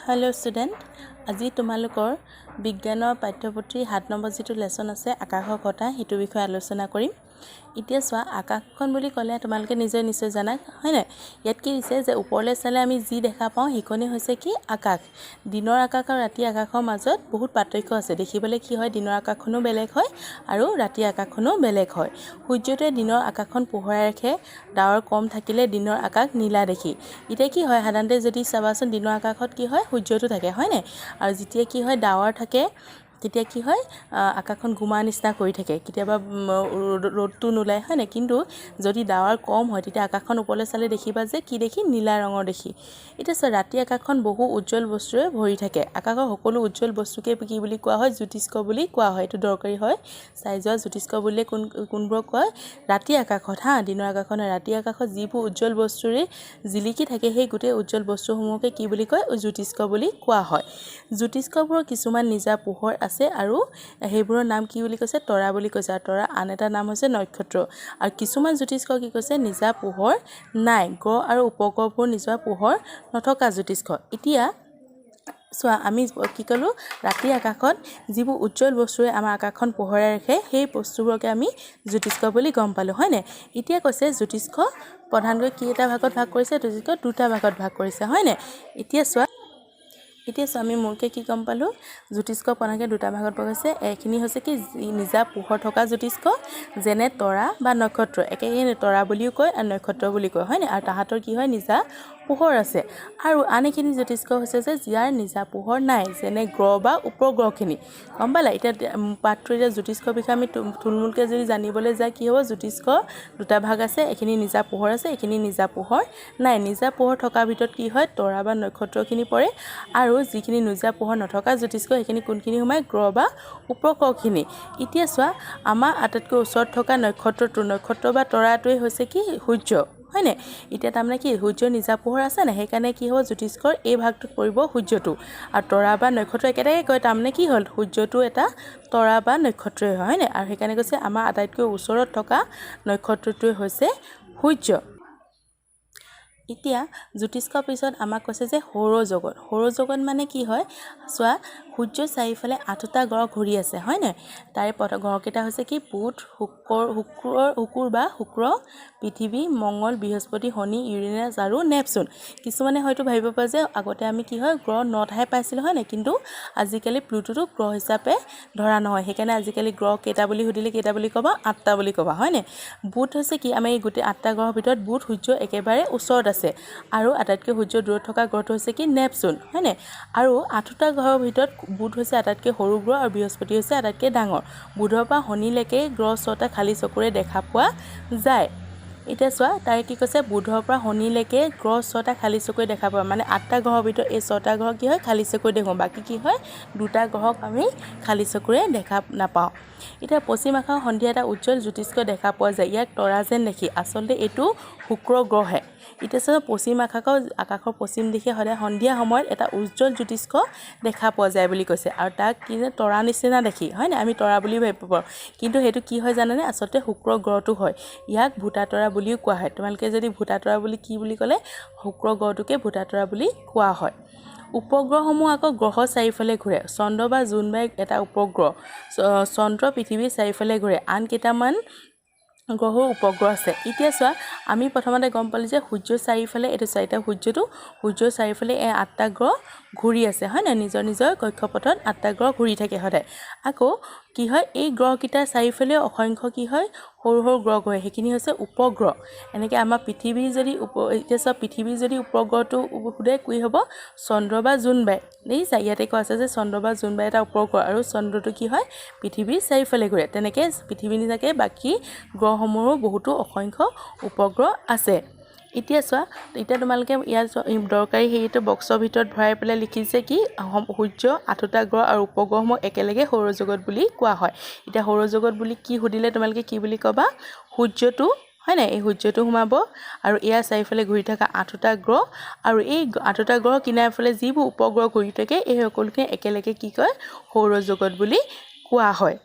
Hello' student, আজি তোমালোকৰ বিজ্ঞানৰ পাঠ্যপুথিৰ 7 নম্বৰ যিটো লেচন আছে আকাশৰ কথা, সেইটো বিষয়ে আলোচনা কৰিম। এতিয়া চোৱা, আকাশখন বুলি ক'লে তোমালোকে নিজে নিশ্চয় জানা, হয় নাই? ইয়াত কি দিছে যে ওপৰলৈ চালে আমি যি দেখা পাওঁ সেইখনেই হৈছে কি? আকাশ। দিনৰ আকাশ আৰু ৰাতিৰ আকাশৰ মাজত বহুত পাৰ্থক্য আছে। দেখিবলৈ কি হয়, দিনৰ আকাশখনো বেলেগ হয় আৰু ৰাতিৰ আকাশখনো বেলেগ হয়। সূৰ্যটোৱে দিনৰ আকাশখন পোহৰাই ৰাখে। ডাৱৰ কম থাকিলে দিনৰ আকাশ নীলা দেখি। এতিয়া কি হয়, সাধাৰণতে যদি চাবাচোন, দিনৰ আকাশত কি হয়, সূৰ্যটো থাকে, হয়নে? আৰু যেতিয়া কি হয়, ডাৱৰ থাকে, তেতিয়া কি হয়, আকাশখন গোমা নিচিনা কৰি থাকে। কেতিয়াবা ৰ'দটো নোলায়, হয়নে? কিন্তু যদি ডাৱৰ কম হয়, তেতিয়া আকাশখন ওপৰলৈ চালে দেখিবা যে কি দেখি? নীলা ৰঙৰ দেখি। এতিয়া চোৱা, ৰাতি আকাশখন বহু উজ্জ্বল বস্তুৰে ভৰি থাকে। আকাশৰ সকলো উজ্জ্বল বস্তুকে কি বুলি কোৱা হয়? জ্যোতিষ্ক বুলি কোৱা হয়। এইটো দৰকাৰী হয়, চাই যোৱা। জ্যোতিষ্ক বুলিলে কোনবোৰক কয়? ৰাতি আকাশত, হা, দিনৰ আকাশত নহয়, ৰাতি আকাশত যিবোৰ উজ্জ্বল বস্তুৰে জিলিকি থাকে, সেই গোটেই উজ্জ্বল বস্তুসমূহকে কি বুলি কয়? জ্যোতিষ্ক বুলি কোৱা হয়। জ্যোতিষ্কবোৰৰ কিছুমান নিজা পোহৰ আছে আৰু সেইবোৰৰ নাম কি বুলি কৈছে? তৰা বুলি কৈছে। আৰু তৰা আন এটা নাম হৈছে নক্ষত্ৰ। আৰু কিছুমান জ্যোতিষ্ক কি কৈছে? নিজা পোহৰ নাই। গ্ৰহ আৰু উপগ্ৰহবোৰ নিজা পোহৰ নথকা জ্যোতিষ্ক। এতিয়া চোৱা, আমি কি ক'লোঁ? ৰাতি আকাশত যিবোৰ উজ্জ্বল বস্তুৰে আমাৰ আকাশখন পোহৰাই ৰাখে, সেই বস্তুবোৰকে আমি জ্যোতিষ্ক বুলি গম পালোঁ, হয়নে? এতিয়া কৈছে, জ্যোতিষ্ক প্ৰধানকৈ কেইটা ভাগত ভাগ কৰিছে? জ্যোতিষ্ক দুটা ভাগত ভাগ কৰিছে, হয়নে? এতিয়া চোৱা, আমি মূলকৈ কি গম পালোঁ? জ্যোতিষ্ক প্ৰধানকৈ দুটা ভাগত ভাগ হৈছে। এইখিনি হৈছে কি? নিজা পোহৰ থকা জ্যোতিষ্ক, যেনে তৰা বা নক্ষত্ৰ। একে তৰা বুলিও কয় আৰু নক্ষত্ৰ বুলি কয়, হয়নে? আৰু তাহাঁতৰ কি হয়? নিজা পোহৰ আছে। আৰু আন এইখিনি জ্যোতিষ্ক হৈছে যে যাৰ নিজা পোহৰ নাই, যেনে গ্ৰহ বা উপগ্ৰহখিনি। গম পালা? এতিয়া পাঠটো, এতিয়া জ্যোতিষ্কৰ বিষয়ে আমি থুলমূলকৈ যদি জানিবলৈ যায়, কি হ'ব? জ্যোতিষ্ক দুটা ভাগ আছে। এইখিনি নিজা পোহৰ আছে, এইখিনি নিজা পোহৰ নাই। নিজা পোহৰ থকাৰ ভিতৰত কি হয়? তৰা বা নক্ষত্ৰখিনি পৰে। আৰু যিখিনি নিজা পোহৰ নথকা জ্যোতিষ্ক, সেইখিনি কোনখিনি সোমায়? গ্ৰহ বা উপগ্ৰহখিনি। এতিয়া চোৱা, আমাৰ আটাইতকৈ ওচৰত থকা নক্ষত্ৰটো, নক্ষত্ৰ বা তৰাটোৱেই হৈছে কি? সূৰ্য, হয়নে? এতিয়া তাৰমানে কি, সূৰ্যৰ নিজা পোহৰ আছে নাই? সেইকাৰণে কি হ'ব? জ্যোতিষ্কৰ এই ভাগটোত পৰিব সূৰ্যটো। আৰু তৰা বা নক্ষত্ৰ একেটাকে কয়। তাৰমানে কি হ'ল? সূৰ্যটো এটা তৰা বা নক্ষত্ৰই হয়, হয়নে? আৰু সেইকাৰণে কৈছে, আমাৰ আটাইতকৈ ওচৰত থকা নক্ষত্ৰটোৱে হৈছে সূৰ্য। এতিয়া জ্যোতিষ্কৰ পিছত আমাক কৈছে যে সৌৰজগত। সৌৰজগত মানে কি হয়? চোৱা, সূৰ্যৰ চাৰিওফালে আঠোটা গ্ৰহ ঘূৰি আছে, হয়নে? তাৰে গ্ৰহকেইটা হৈছে কি? বুধ, শুকুৰ বা শুক্ৰ, পৃথিৱী, মংগল, বৃহস্পতি, শনি, ইউৰেনাছ আৰু নেপচুন। কিছুমানে হয়তো ভাবিব পাৰে যে আগতে আমি কি হয়, গ্ৰহ নটাহে পাইছিলোঁ, হয়নে? কিন্তু আজিকালি প্লুটোটোক গ্ৰহ হিচাপে ধৰা নহয়। সেইকাৰণে আজিকালি গ্ৰহ কেইটা বুলি সুধিলে কেইটা বুলি ক'বা? আঠটা বুলি ক'বা, হয়নে? বুধ হৈছে কি, আমি এই গোটেই আঠটা গ্ৰহৰ ভিতৰত বুধ সূৰ্য একেবাৰে ওচৰত আছে। আৰু আটাইতকৈ সূৰ্যৰ দূৰত থকা গ্ৰহটো হৈছে কি? নেপচুন, হয়নে? আৰু আঠোটা গ্ৰহৰ ভিতৰত বুধ হৈছে আটাইতকৈ সৰু গ্ৰহ আৰু বৃহস্পতি হৈছে আটাইতকৈ ডাঙৰ। বুধৰ পৰা শনিলৈকে গ্ৰহ ছটা খালী চকুৰে দেখা পোৱা যায়। এতিয়া চোৱা, তাই কি কৈছে? বুধৰ পৰা শনিলৈকে গ্ৰহ ছটা খালী চকুৰে দেখা পোৱা, মানে আঠটা গ্ৰহৰ ভিতৰত এই ছটা গ্ৰহ কি হয়? খালী চকুৰে দেখোঁ। বাকী কি হয়? দুটা গ্ৰহক আমি খালী চকুৰে দেখা নাপাওঁ। এতিয়া পশ্চিম আকাশত সন্ধিয়া এটা উজ্জ্বল জ্যোতিষ্ক দেখা পোৱা যায়। ইয়াক তৰা যেন দেখি, আচলতে এইটো শুক্ৰ গ্ৰহহে। এতিয়া চোৱা, পশ্চিম আকাশৰ পশ্চিম দিশে সদায় সন্ধিয়া সময়ত এটা উজ্জ্বল জ্যোতিষ্ক দেখা পোৱা যায় বুলি কৈছে। আৰু তাক কি যে তৰা নিচিনা দেখি, হয়নে? আমি তৰা বুলি ভাবিব পাৰোঁ, কিন্তু সেইটো কি হয় জানেনে? আচলতে শুক্ৰ গ্ৰহটো হয়। ইয়াক ভোটা তৰা বুলিও কোৱা হয়। তোমালোকে যদি ভোটা তৰা বুলি কি বুলি ক'লে? শুক্ৰ গ্ৰহটোকে ভোটা তৰা বুলি কোৱা হয়। উপগ্ৰহসমূহ আকৌ গ্ৰহৰ চাৰিওফালে ঘূৰে। চন্দ্ৰ বা জোনবাই এটা উপগ্ৰহ। চন্দ্ৰ পৃথিৱীৰ চাৰিওফালে ঘূৰে। আন কেইটামান গ্ৰহৰ উপগ্ৰহ আছে। এতিয়া চোৱা, আমি প্ৰথমতে গম পালোঁ যে সূৰ্যৰ চাৰিওফালে, এইটো চাৰিটা, সূৰ্যটো, সূৰ্যৰ চাৰিওফালে এই আঠটা গ্ৰহ ঘূৰি আছে, হয় নহয়? নিজৰ নিজৰ কক্ষপথত আঠটা গ্ৰহ ঘূৰি থাকে সদায়। আকৌ কি হয়, এই গ্ৰহকেইটাৰ চাৰিওফালে অসংখ্য কি হয়, সৰু সৰু গ্ৰহ ঘূৰে। সেইখিনি হৈছে উপগ্ৰহ। এনেকৈ আমাৰ পৃথিৱীৰ যদি এতিয়া চোৱা, পৃথিৱীৰ যদি উপগ্ৰহটো সোধে, কি হ'ব? চন্দ্ৰ বা জোনবাই। দেখিছা, ইয়াতে কোৱা আছে যে চন্দ্ৰ বা জোনবাই এটা উপগ্ৰহ আৰু চন্দ্ৰটো কি হয়? পৃথিৱীৰ চাৰিওফালে ঘূৰে। তেনেকৈ পৃথিৱীৰ নিচিনাকৈ বাকী গ্ৰহসমূহৰো বহুতো অসংখ্য উপগ্ৰহ আছে। এতিয়া চোৱা, এতিয়া তোমালোকে ইয়াত দৰকাৰী হেৰিটো বক্সৰ ভিতৰত ভৰাই পেলাই লিখিছে কি? সূৰ্য, আঠোটা গ্ৰহ আৰু উপগ্ৰহসমূহ একেলগে সৌৰজগত বুলি কোৱা হয়। এতিয়া সৌৰজগত বুলি কি সুধিলে তোমালোকে কি বুলি ক'বা? সূৰ্যটো, হয় নাই? এই সূৰ্যটো সোমাব আৰু ইয়াৰ চাৰিওফালে ঘূৰি থকা আঠোটা গ্ৰহ আৰু এই আঠোটা গ্ৰহ কিনাৰফালে যিবোৰ উপগ্ৰহ ঘূৰি থাকে, এই সকলোখিনি একেলগে কি কয়? সৌৰজগত বুলি কোৱা হয়।